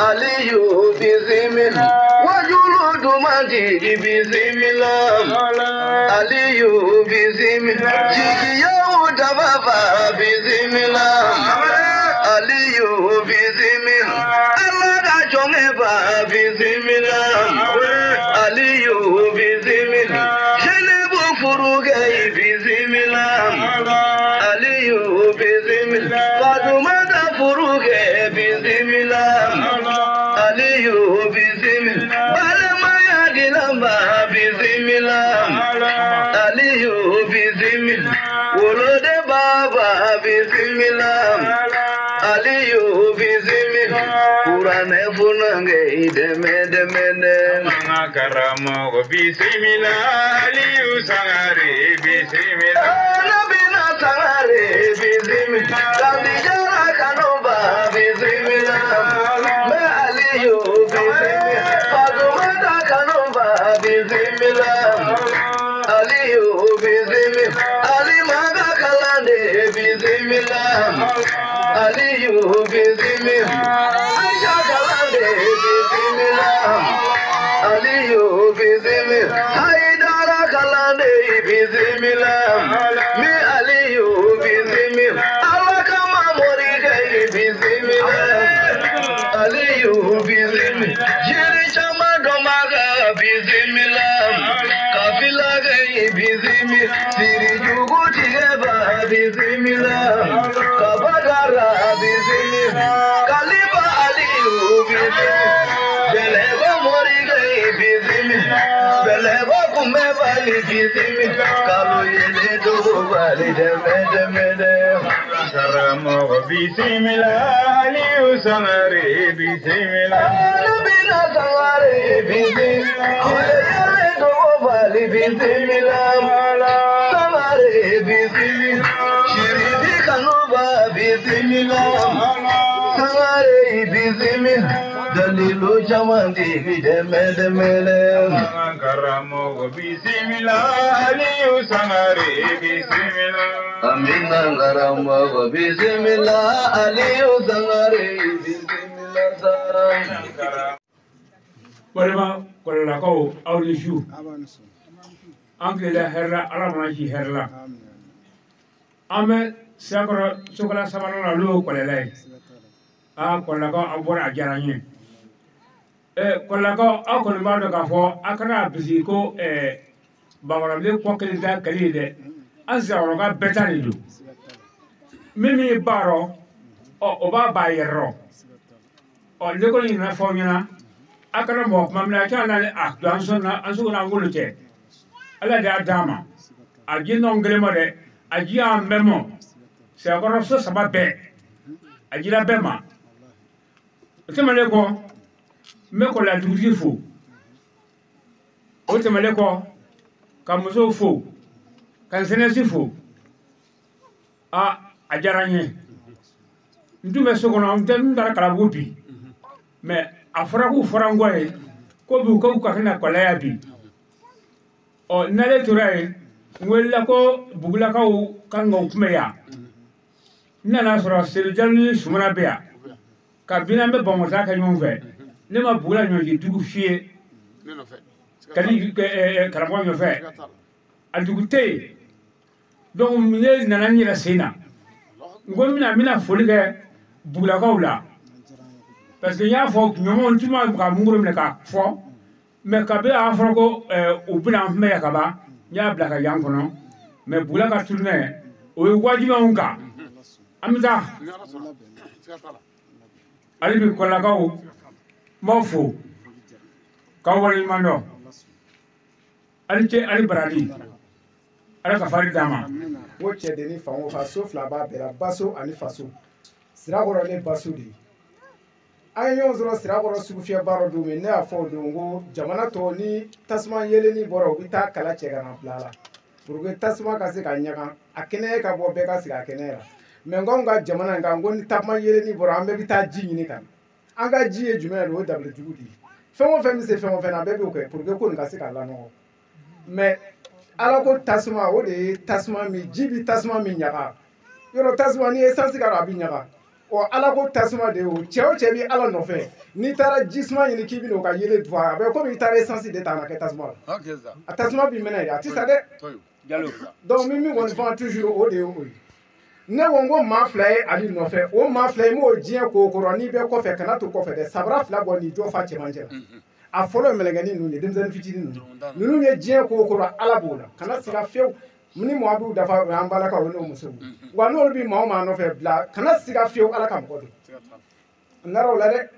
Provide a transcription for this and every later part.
Aliyu bisimila wajulu dumandi bisimila Aliyu bisimila jigiyawo dababa bisimila Aliyu bisimila Ala jɔnmɛba bisimila Aliyu bisimila Jɛnɛbu furukɛ bisimila Aliyu bisimila Fadumata furukɛ bisimila Aliyu bisimila Balimaya dilanba bisimila Aliyu bisimila Wolode baba bisimila Aliyu bisimila Kuranɛ funange dɛmɛ dɛmɛ dɛ. Karamɔgɔ bisimila Aliyu Sangare bisimila. Nabina Sangare bisimila. Gambijara Kanuba bisimila. Mɛ Aliyu bisimila. Fadumata Kanuba bisimila. Aliyu bisimila. Alimaga Kalande bisimila. Aliyu bisimila. Aisha Kalande bisimila. Aliyu bisimila. Haidara Kalande bisimila. Mi Aliyu bisimila. Alakama Morigai bisimila. Aliyu bisimila. Jiri chama domaga bisimila. Kafila gai bisimila. Siri jugu tigeba bisimila. Kabadara bisimila. Kaliba Aliyu bisimila. Beleba Morigai bisimila. Beleba kumebali bisimila. Kalu yele dogo bali deme deme dem. Karamɔgɔ bisimila Aliyu Sangare bisimila. Nabina Sangare bisimila. Yele dogo bali bisimila. Sangare bisimila. Shiridi Kanuba bisimila. Sangare bisimila. Dalilu jamandi deme deme dem. Karamɔgɔ bisimila Aliyu Sangare bisimila. Amina karamɔgɔ bisimila Aliyu Sangare bisimila sa. Walima kɔlɔlakaw aw ni su an tilela hɛrɛ la Ala mana si hɛrɛ la an bɛ Sirakɔrɔ sokola sabanan la n'o ye kɔlɔlɔ ye aa kɔlɔlakaw aw bɔra a diyara n ye kɔlɔlakaw aw kɔni b'a dɔn k'a fɔ a kana bisigi ko Bankɔrɔbilen kɔ kelen tɛ kɛlɛ ye dɛ an Sirakɔrɔka bɛɛ ta de don min min b'a rɔ ɔ o b'a ba a yɛrɛ rɔ ɔ ne kɔni ɲinɛ fɔ aw ɲɛna a kana mɔgɔ kuma minɛ a kana a don an sɔn na an sogo n'an wolo cɛ Ala de y'a d'an ma a ji nɔn kelen ma dɛ a ji y'an bɛɛ mɔ Sirakɔrɔ so saba bɛɛ a jira bɛɛ ma o tɛmɛnen kɔ n bɛ kɔlɔla dugutigi fo o tɛmɛnen kɔ ka musow fo ka n sɛnɛsi fo a a diyara n ye n tun bɛ so kɔnɔ n tɛ n taara Kalabugu bi mɛ a fɔra k'u fɔra n kɔ ye ko bi ko ka na kɔlɔya bi ɔ n'ale tora yen n welela ko Bugulakaw kan ka u kunbɛn yan n nana sɔrɔ Sedu ni Sumana bɛ yan kabini an bɛ Bamakɔ kɛ ɲɔgɔn fɛ ne ma Bugula ɲɔji dugu f'i ye kali karamɔgɔ nɔfɛ a dugu tɛ yen donc ne nana n yɛrɛ sen na n ko n bɛna foli kɛ Bugulakaw la parce que n y'a fɔ ɲɔgɔn tun ma ka mungoro minɛ k'a fɔ mɛ kabi a fɔra ko u bɛna an kunbɛn yan ka ban n y'a bila ka yan kɔnɔ mɛ Bugula ka tournée o ye wajibi anw kan an bɛ taa hali bi kɔlɔlakaw n b'aw fo k'aw waleɲuman dɔn ali ce ali barali Ala ka fari d'a ma. N ko cɛdenni fan o fan so fila b'a bɛɛ la baso ani faso Sirakɔrɔ ne baso de ye an ye ɲɔgɔn sɔrɔ Sirakɔrɔ sugufiyɛba dɔ don min ne y'a fɔ o don ko jamana tɔw ni tasuma yelenni bɔra u bɛ taa kala cɛ ka na bila a la pour que tasuma ka se ka ɲaga a kɛnɛ ka bɔ bɛɛ ka sigi a kɛnɛ la mɛ n k'anw ka jamana in kan ko ni tasuma yelenni bɔra an bɛɛ bɛ taa ji ɲini ka na an ka ji ye jumɛn ye o ye dabali jugu de ye fɛn o fɛn bɛ se fɛn o fɛn na bɛɛ b'o kɛ pour que ko nin ka se ka lanɔgɔ mɛ Ala ko tasuma o de ye tasuma min ji bɛ tasuma min ɲaga Yɔrɔ tasuma n'i ye esansi k'a rɔ a bɛ ɲaga. Ɔ ala ko tasuma de ye o. Cɛ o cɛ bɛ ala nɔfɛ n'i taara jisuma ɲini k'i bɛ n'o ka yelen dun a bɛ komi i taara esansi de ta a na kɛ tasuma la. A tasuma b'i mɛnɛ a tɛ sa dɛ. Donc min kɔni fana toujours o de ye o ye. Ne ko n ko maa fila ye Ali nɔfɛ o maa fila ye m'o diɲɛ ko kɔrɔ n'i bɛ kɔfɛ kana to kɔfɛ dɛ sabara fila bɔ n'i jɔ fa cɛmancɛ la. A fɔlɔ ye mɛlɛkɛnin ninnu de denmisɛnnin fitinin ninnu. Ninnu ye diɲɛ ko kɔrɔ ala b'o la kana siga fiyewu. Ni mɔgɔ b'u dafa o y'an balakaw n'o musow. Wa n'olu bɛ maa o maa nɔfɛ bila kana siga fiyewu ala ka mɔgɔ don. N nara o la dɛ.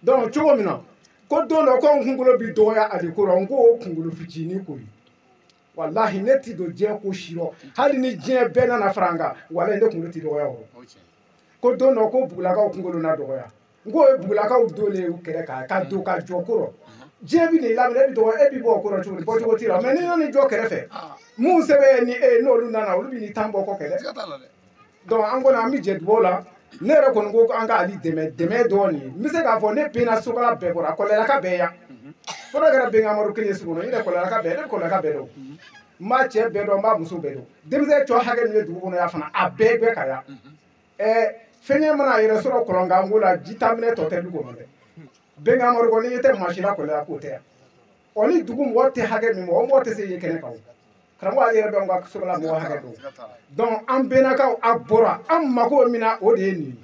Donc cogo min na ko don dɔ ko n kunkolo bi dɔgɔya Ali ko rɔ n ko o kunkolo fitinin ko ye. Walahi ne ti don diɲɛ ko si rɔ hali ni diɲɛ bɛɛ nana fara n kan walahi ne kunkolo ti dɔgɔya o rɔ. Ko don dɔ ko bugulakaw kunkolo na dɔgɔya n k'o ye bugulakaw donlen y'u kɛrɛ kan ka don ka jɔ ko rɔ. Diɲɛ bi n'i laminɛ e bi dɔgɔ e bi bɔ o ko rɔ cogo di bɔcogo t'i la mɛ n'i nana jɔ kɛrɛfɛ mun sɛbɛn ni e ye n'olu nana olu bi n'i tan bɔ kɔfɛ dɛ. Donc an kɔni an bi jɛ dubaw la ne yɛrɛ kɔni ko an ka Ali dɛmɛ dɛmɛ dɔɔnin n bɛ se k'a fɔ ne benna sokala bɛɛ kɔrɔ a kɔlɛlaka bɛɛ yan. Fo n'a kɛra Benka Amadu kelen ye sugu kɔnɔ n yɛrɛ kɔlɛlaka bɛɛ ne bɛ kɔlɛlaka bɛɛ dɔn. N b'a cɛ bɛɛ dɔn n b'a muso bɛɛ dɔn denmisɛn cɔ hakɛ min bɛ dugu kɔnɔ yan fana a bɛɛ bɛ ka yan. Ɛɛ fɛn mana a yɛrɛ sɔrɔ kɔlɔnkanko la ji ta minɛ tɔ tɛ du kɔnɔ dɛ. Benka Amadu kɔni n'i tɛ maa si la kɔlɛya k'o tɛ yan. Ɔ ni dugu mɔgɔ tɛ hakɛ min ma o mɔgɔ tɛ se ye kɛnɛ kan o. Karamɔgɔ ale yɛrɛ bɛ an ka sokala mɔgɔ hakɛ dɔn. Donc an bɛnnakaw a bɔra an mako min na o de ye nin ye.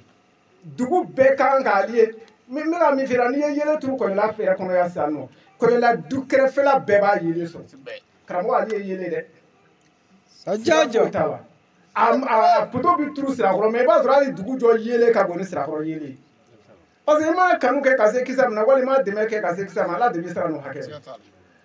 Dugu bɛɛ kan k'ale ye. N bɛ ka min f'i ɲɛna n'i ye yelen turu kɔlɛla fɛrɛ kɔnɔ yan sisan nɔ kɔlɛla du kɛrɛfɛla bɛɛ b'a yelen sɔrɔ. Karamɔgɔ ale ye yelen dɛ. Sira t'a la. A poto bɛ turu sirakɔrɔ mɛ i b'a sɔrɔ hali dugu jɔ yelen ka bon ni sirakɔrɔ yelen ye. Parce que i ma kanu kɛ ka se kisɛ min na walima i ma dɛmɛ kɛ ka se kisɛ ma ala de bɛ sira n'o hakɛ.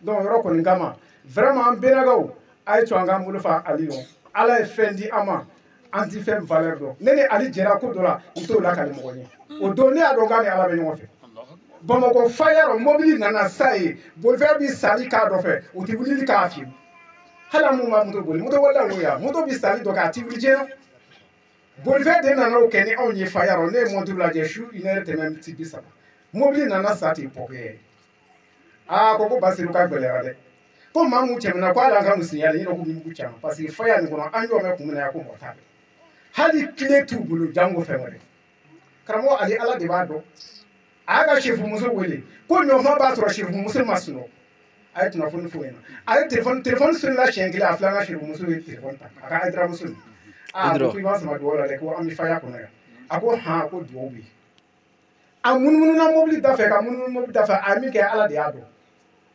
Donc yɔrɔ kɔni kama vraiment an bɛnnakaw a ye to an k'an bolo fa Ali rɔ. Ala ye fɛn di an ma an ti fɛn valeur dɔn. Ne ni Ali jɛra ko dɔ la n t'o lakali mɔgɔ ɲɛ. O don ne y'a dɔn k'a ni ala bɛ ɲɔgɔn fɛ. Bamakɔ faya rɔ mobili nana sa ye bolifɛn bi sali k'a nɔfɛ o ti wulili k'a fiyewu. Hali an mun b'a moto boli moto wɛrɛ la yan moto bi sali dɔ kɛ a ti wuli diɲɛ na. Bolifɛn de nana o kɛ ni anw ye faya rɔ ne ye montre lajɛ su 1h tɛmɛ 30. Mobili nana sa ten pɔkɛ. Aa ko Basiru ka gɛlɛyara dɛ. Ko maa mun tɛmɛna ko hali an ka misɛnya de ɲinɛ ko mugu caman parce que faya nin kɔnɔ an jɔ bɛ kun min na yan ko mɔgɔ t'a dɔn. Hali tile t'u bolo jango fɛn wɛrɛ. Karamɔgɔ Ali ala de b'a dɔn. A y'a ka sefumuso wele ko ɲɔgɔn b'a sɔrɔ sefumuso ma sunɔgɔ. A ye kunnafoni f'o ɲɛna. A ye telefɔni sonila siɲɛ kelen a filanan sefumuso ye telefɔni ta a ka Hayidaramuso nin. Aa ko k'i b'a sama dugawu la dɛ ko an bɛ faya kɔnɔ yan. A ko han ko dugawu bɛ yen. A munumununa mobili da fɛ ka munumunu mobili da fɛ a ye min kɛ ala de y'a dɔn.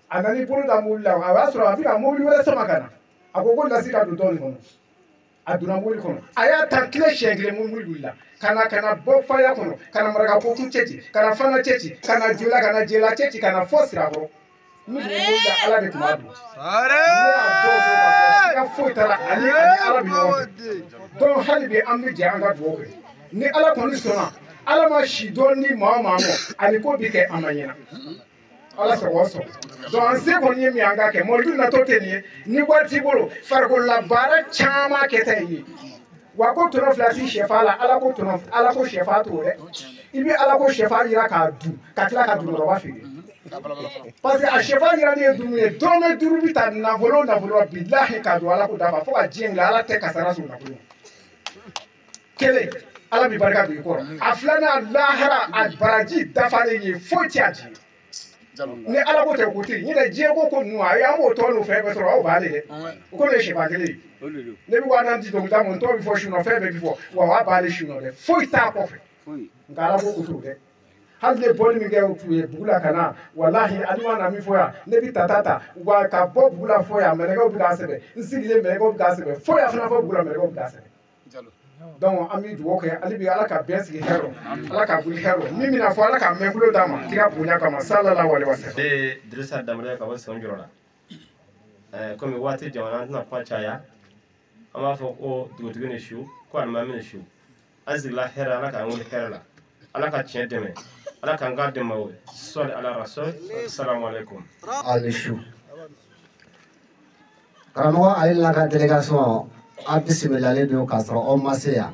A nan'i bolo da mobili la a y'a sɔrɔ a bɛ ka mobili wɛrɛ sama ka na. A ko ko lasi ka don dɔ nin kɔnɔ. A donna mobili kɔnɔ a y'a ta tile siɲɛ kelen mobili wulila ka na bɔ faya kɔnɔ ka na maraka ko kun cɛ ci ka na fana cɛ ci ka na jola ka na jela cɛ ci ka na fɔ sirakɔrɔ. Min tun bɛ mobili la ala de tun b'a dɔn. Ne y'a dɔw dɔn k'a fɔ siga foyi t'a la ani ala bɛ ɲɔgɔn fɛ. Donc hali bi an bɛ jɛ an ka dugawu kɛ ni ala kɔni sɔnna ala ma si dɔn ni maa o maa mɔ ani ko bi kɛ a ma ɲɛna. Ala sago sɔrɔ. Donc an se kɔni ye min ye an k'a kɛ mɔlidu natɔ tɛ nin ye ni wari t'i bolo farikolola baara caman kɛta ye. Wa ko tɔnɔ fila ti sɛfa la ala ko tɔnɔ ala ko sɛfa t'o dɛ. I bɛ ala ko sɛfa yira k'a dun ka tila ka dunɔrɔba feere. Parce que a sɛfa yirali ye dumuni ye dɔrɔmɛ 5 bi ta nafolo nafolo bilahi k'a don ala ko dafa fo ka diɲɛ wuli ala tɛ kasara sɔrɔ nafolo. Kelen ala bi barika don i kɔrɔ. A filanan lahara a baraji dafalen ye foyi tɛ a di. Ni ala ko tɛ ko tɛ yen n'o tɛ diɲɛ ko ninnu ayi an b'o tɔ n'o fɛn bɛɛ sɔrɔ aw b'ale dɛ o ko de ye sɛfan kelen ye ne bɛ 4000 di dɔnkilida ma n tɔgɔ bɛ fɔ su nɔ fɛn bɛɛ bɛ fɔ wa o b'ale su nɔ dɛ foyi t'a kɔfɛ nka ala ko ko t'o dɛ hali ne bɔli min kɛ u ye bugu la ka na walahi ali ma na min fɔ yan ne bɛ ta wa ka bɔ bugu la fɔ yan mɛlɛkɛw bɛ k'a sɛbɛn n sigilen mɛlɛkɛw bɛ k'a sɛbɛn fo yan fana fɔ bugu la mɛlɛkɛw bɛ k'a sɛbɛn. Donc an bɛ dugawu kɛ hali bi ala ka bɛn sigi hɛrɛ ala ka wuli hɛrɛ min bɛna fɔ ala ka mɛn kulo d'a ma kira bonya kama sallallahu alaihi wasallam. Ne ye Dirisa Danbele ka bɔ Sɔnjɔrɔ la. Komi waati jamana an tɛna kuma caya an b'a fɔ ko dugutigi ni su ko alimami ni su an sigila hɛrɛ ala k'an wuli hɛrɛ la ala ka tiɲɛ dɛmɛ ala k'an ka dɛmɛ o sɔli ala rasul salamu alaikum. Ali su karamɔgɔ ale n'a ka délégation a bisimilalen don k'a sɔrɔ aw ma se yan.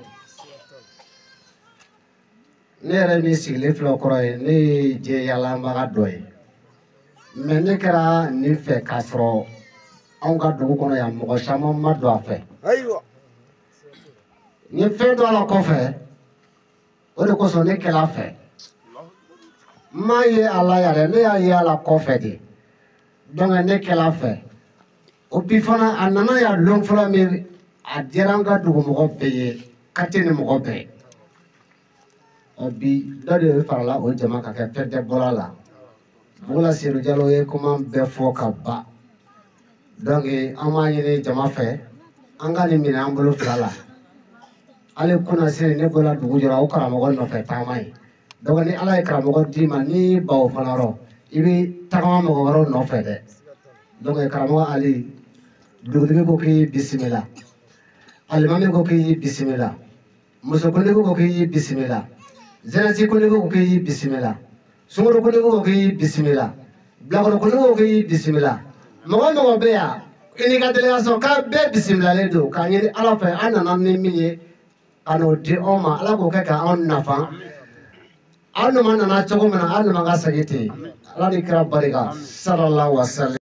Ne yɛrɛ min sigilen filɛ kɔrɔ ye ne ye diɲɛ yalabaga dɔ ye mɛ ne kɛra nin fɛ k'a sɔrɔ anw ka dugu kɔnɔ yan mɔgɔ caman ma don a fɛ. N ye fɛn dɔ a la kɔfɛ, o de kosɔn ne kɛla a fɛ. N m'a ye a la yɛrɛ, ne y'a ye a la kɔfɛ de. Donc ne kɛla a fɛ. O bi fana a nana yan lon fɔlɔ min, a diyara an ka dugumɔgɔ bɛɛ ye, quartier ni mɔgɔ bɛɛ. Ɔ bi dɔ de farala o jama ka kɛ fɛn tɛ bɔra la. Bugula Seydou Diallo ye kuma bɛɛ fɔ ka ban. Donc an b'a ɲini jama fɛ, an ka nin minɛ an bolo fila la. Hali kunnasini ne bɔra dugu jɔra o karamɔgɔ nɔfɛ taama ye. Donc ni Ala ye karamɔgɔ d'i ma, n'i ban o fana rɔ, i bɛ tagama mɔgɔ wɛrɛw nɔfɛ dɛ. Donc karamɔgɔ Ali, dugutigi ko k'i bisimila, alimami ko k'i bisimila, musokuntigi ko k'i bisimila, jeunesse kuntigi ko k'i bisimila, sunkuru kuntigi ko k'i bisimila, bilakoro kuntigi ko k'i bisimila. Mɔgɔ mɔgɔ bɛ yan, i n'i ka délégation k'a bɛɛ bisimilalen don k'a ɲini Ala fɛ, an nana ni min ye ka n'o di anw ma, Ala k'o kɛ k'anw nafa. Aw nana cogo min na, aw nana ka segin ten. Ala ni kira barika, sallallahu alaihi wa sallam.